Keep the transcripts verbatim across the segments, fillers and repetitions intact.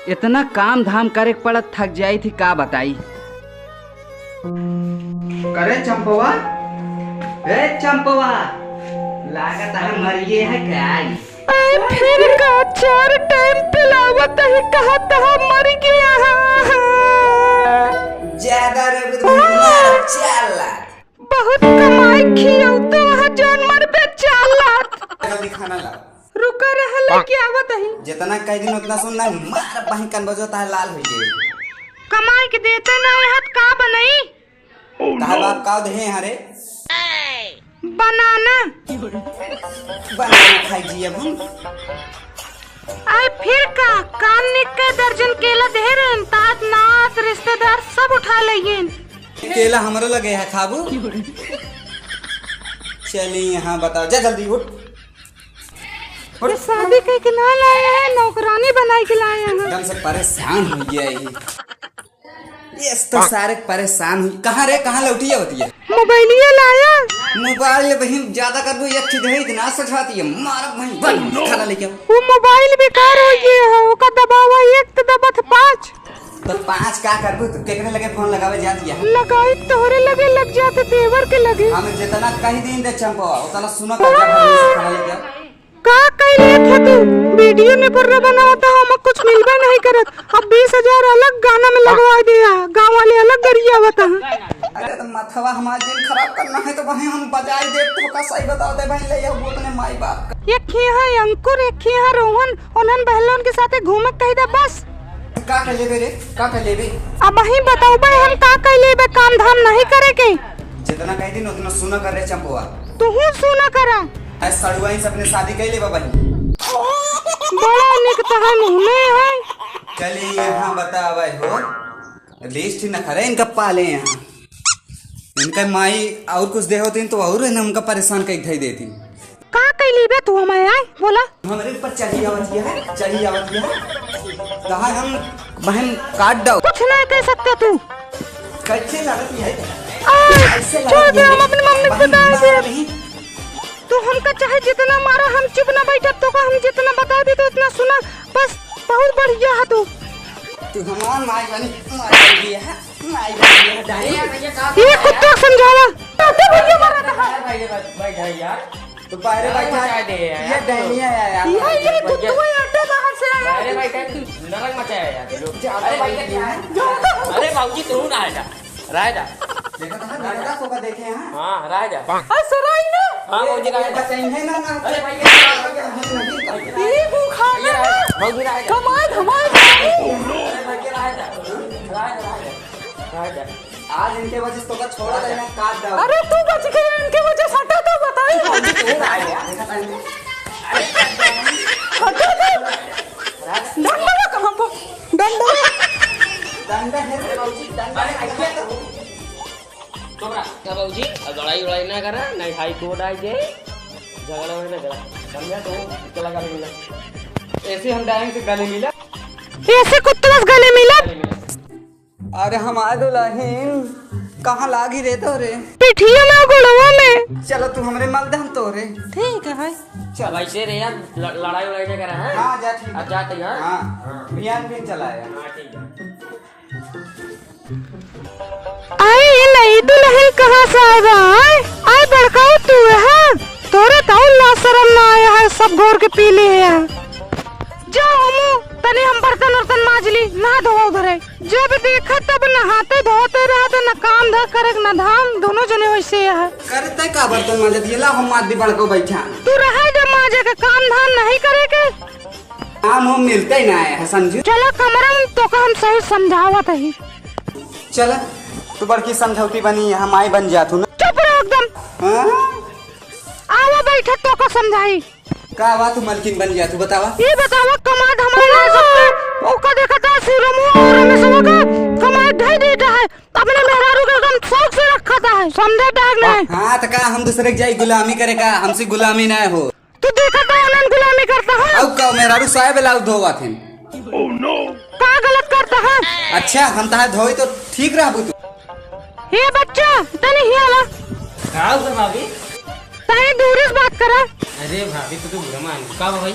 इतना काम धाम करे के पड़त, थक जाई थी, का बताई। करे चंपवा, ए चंपवा, लागत है मरिए है का? ए, फिर का चार टाइम पिलावत है, कहत है मर गया है। ज्यादा रे बुधवार चाला। बहुत कमाई खियौतो है, जौन मर पे चाला। जल्दी खाना ला। रुका रहा, लेके आवत ही। जितना कह दिन उतना सुन ना, मार बहिन कन बजो ता लाल हो गए। कमाई के देते ना है, का बनई? तहार बाप का दे हैं रे? बनाना। बनाना खाई जी अब हम। आए फिर का, कान निक के दर्जन केला दे रहन, तात नात रिश्तेदार सब उठा लइयन। केला हमरो लगे है, खाबू? चली यहाँ बताओ, जा जल्दी उठ। ये शादी कह के ना लाए हैं, नौकरानी बनाए के लाए हैं। एकदम से परेशान हो गया है। ये तो सारे परेशान हुई। कहाँ रे, कहाँ लौटी है बतिया? मोबाइलिया लाया। मोबाइल बहिन ज्यादा कर दो, एक चीज है इतना सजाती है, मारब वहीं बन खाना लेके आओ। वो मोबाइल बेकार हो गया है, ओका दबावा एक तो दबत पाँच। तो पाँच का करबू? तो केकरे लगे फोन लगावे जाती है? लगाई तोहरे लगे लग जाते, देवर के लगे। हम जितना कही दिन दे चंपवा, उतना सुना कर जा, भर में से खाना लेके आओ। का कइले था तू? वीडियो ने पर बनावता, हम कुछ मिलबे नहीं करत। अब बीस हजार अलग गाना में लगवा दिया, गाँव वाले अलग गरियावत हैं। अरे तो मथवा हमार दिन खराब करना है तो वहीं हम बजाई दे, तो का सही बताओ दे भाई, ले आओ अपने माई बाप का। एक ही है अंकुर, एक ही है रोहन, उन्हन बहलोन के साथे घूमे कही दे बस। का कर लेबे रे, का कर लेबे? अब वहीं बताओ बे हम का कर लेबे, काम धाम नहीं करे के। जितना कह दिन उतना सुना कर रे चंपवा। तुहू सुना करा। ऐ सड़ुआइन से अपने शादी कर लेबा बहिन। बड़ा निक तहार मुँह में है। चली यहाँ बतावे हो, लिस्ट न करे इनका पाले यहाँ। इनका माई और कुछ दे होती तो और है ना हमका परेशान कई धई देती। का कइली बे तू हमारे आए? बोला। हमरे ऊपर चढ़ी आवत है, चढ़ी आवत है। तहार हम बहन काट दो। कुछ नहीं कह सकते तू। कैसे लगत है? आ, ऐसे छोड़ लगत दे, है। हम अपनी मम्मी को बहन बता दे। मार रही। तू हमका चाहे जितना मारा, हम चुप ना बैठब, तोका हम जितना बता दी तो उतना सुना, बस बहुत बढ़िया है तू। तू हमार माई बनी, माई बनी है, माई बनी है, डाली। ये कुत्ता समझावा। अरे भैया, मारा था। अरे भैया, बैठ, बैठ यार। तू बाहरे बैठा। मचा दे यार। ये डैनिया है यार। ये, ये कुत्ता आटे बाहर से आया। अरे भाई, तू नरक मचाया यार। ज्यादा अरे भाई, बैठ गया है। अरे बाबूजी, तू ना आएगा। राय दा। देखा था, देखा था, सोफा देखे हैं? हाँ, राय दा। आ, सराय ना। हाँ, ये, बाबूजी, ये राय दा। बचाई है ना, ना। अरे भाई, ये ये वो खाना ये राय ना। दा। बाबूजी, राय दा। कमाए, धमाए खाए। अरे भाई, ये राय दा। राय दा, राय दा। राय दा। आज इनके वजह से तोका छोड़ा था, यहाँ काट डाल। अरे तू बच गया, इनके वजह से हटा तो बताई। बाबूजी, तू राय दा। देखा था इनके? हटा दे। डंडा कहाँ पर? डंडा। डंडा है रे बाबूजी, डंडा है, आइए तो। चुप रहा। क्या बाबूजी, अब लड़ाई वड़ाई ना करा, नहीं हाई कोर्ट आ जाए, झगड़ा वगड़ा ना करा, समझा? तो चला गले मिला, ऐसे हम डायरेक्ट से गले मिला। ऐसे कुत्तवा से गले मिला। गले मिला। अरे हमार दुलहिन, कहाँ लागी रे तोरे? पिठिया में, गोड़वा में। चलो तू हमरे मल दे, हम तोरे। ठीक है भाई। चल। अब ऐसे रे यार, ल-, लड़ाई वड़ाई ना करा, हाँ? हाँ, जा, ठीक अब है। जाते हैं, हाँ? हाँ। हाँ। बिहान भी चला आया। हाँ, ठीक है। आई नई दुलहिन कहाँ से आवा है? आई बड़काऊ तू है? तोरे तो ला शरम ना आया है, सब घोर के पी ले है। जा हमू, तनी हम बर्तन उर्तन माज ली, नहा धोवा उधरे। जब देखा तब नहाते धोते रहत, न काम धंधा करे, न धाम, दोनों जने वैसे है। करते का बर्तन माजत ये, ला हम माज दी बड़काऊ बैठा। तू रहे जब माजे के काम धाम नहीं करे के। काम हम मिलते ही ना आया है, समझू। चला कमरा में तोका हम सही समझावत ही। चला, तू बड़की समझौती बनी, हम आई बन जातू ना। चुप रहो एकदम। हाँ? आवा बैठा तोका समझाई। का बात तू मलकिन बन जातू, बतावा। ये बतावा, कमाए धमाए ना सकते, ओका देखा था, सूरमो और रमेशवा का कमाए ढाई देता है, अपने मेहरारू के एकदम शौक से रखा था है, समझे टाइम नहीं। हाँ, तो का हम दूसरे के जाई गुलामी करे का, हमसे गुलामी ना हो। तू देखा था उन्हें गुलामी करता है। अब का मेहरारू साहेब लाल धोवा थे। का गलत करता है? अच्छा, हम तहार धोई तो ठीक रहबू तू। हे बच्चा, तनी हिया ला। का हुआ भाभी? तनी दूर से बात करा। अरे भाभी, तू तो बुरा मान, का बा भाई?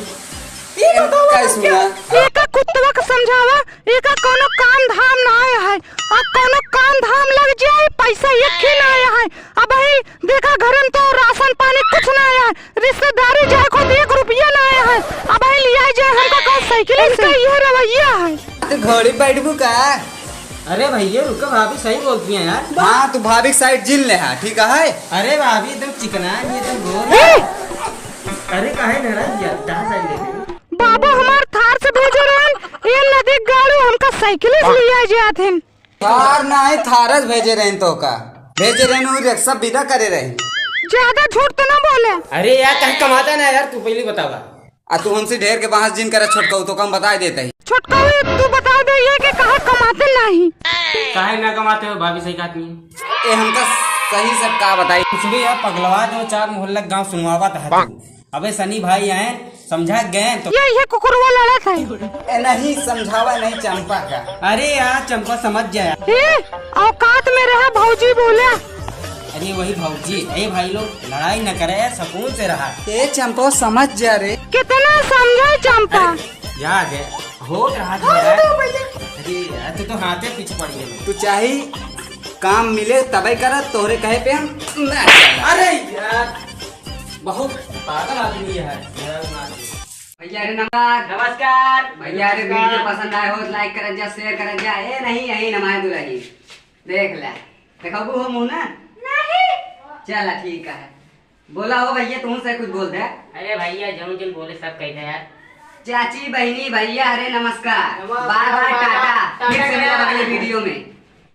ये बताओ का बच्चा, सुना? ये का कुत्तवा के समझावा, एका कौनो काम धाम ना आया है। आ कौनो काम धाम लग जाए, पैसा एक ही ना आया है। अबही देखा, घर में तो राशन पानी कुछ ना आया है, रिश्तेदारी जाए खुद एक रुपया ना आया है। अबही लिया जाए हमका कौन साइकिल से? इनका यह रवैया है। तो घोड़ी बैठबू का? अरे भैया रुको, भाभी सही बोलती हैं यार। हाँ, तू भाभी के साइड जिन ले हा, ठीक है? अरे भाभी एकदम चिकना है, ये एकदम गोर है। अरे काहे नाराज यार, कहाँ साइड ले गई? बाबू हमार थार से भेजे रहन, ये नदी गाड़ू हमका साइकिल से लिया जात हैं। थार नाही, थारस भेजे रहन तो का? भेजे रहन, उ रिक्शा विदा करे रहन। ज्यादा झूठ तो ना बोले। अरे यार, कहीं कमाता ना यार, तू पहले बतावा। आ तू हमसे ढेर के बहस जिन करे छोटकाऊ, तो कम बताए देता ही। छोटकाऊ, तू बता दे ये कि कहाँ कमाते नहीं। काहे ना कमाते हो भाभी, सही कहती है। ए, हमका सही सब का बताई। कुछ भी है, पगलवा जो चार मोहल्ला गाँव सुनवावत है तू। अबे सनी भाई आए, समझा गए तो। ये, ये कुकुरवा लड़त है। ए, नहीं समझावा नहीं चंपा का। अरे यार चंपा समझ जाए। ए, औकात में रहा भौजी बोला। अरे वही भौजी, ए भाई लोग लड़ाई न करे, सुकून से रहा। ए चंपा समझ जा रे। कितना समझे चंपा? अरे, याद है, हो रहा था यार। अरे यार, तू तो हाथे पीछे पड़ गया। तू चाही काम मिले तबे करत, तोहरे कहे पे हम ना चला। अरे यार, बहुत पागल आदमी है। भैया रे नमस्कार। नमस्कार। भैया रे नमस्कार। वीडियो पसंद आए हो तो लाइक करत जा, शेयर करत जा। ए नहीं, यही नमाज दुलही देख ले, देखबू हो मुँह ना? नहीं। चला ठीक है, बोला हो भैया, तुमसे कुछ बोल दे। अरे भैया जौन जौन बोले सब कह दे यार। चाची बहनी भैया हरे नमस्कार, नमस्कार, बाय बाय टाटा, टाटा, फिर से मिलब अगले वीडियो में।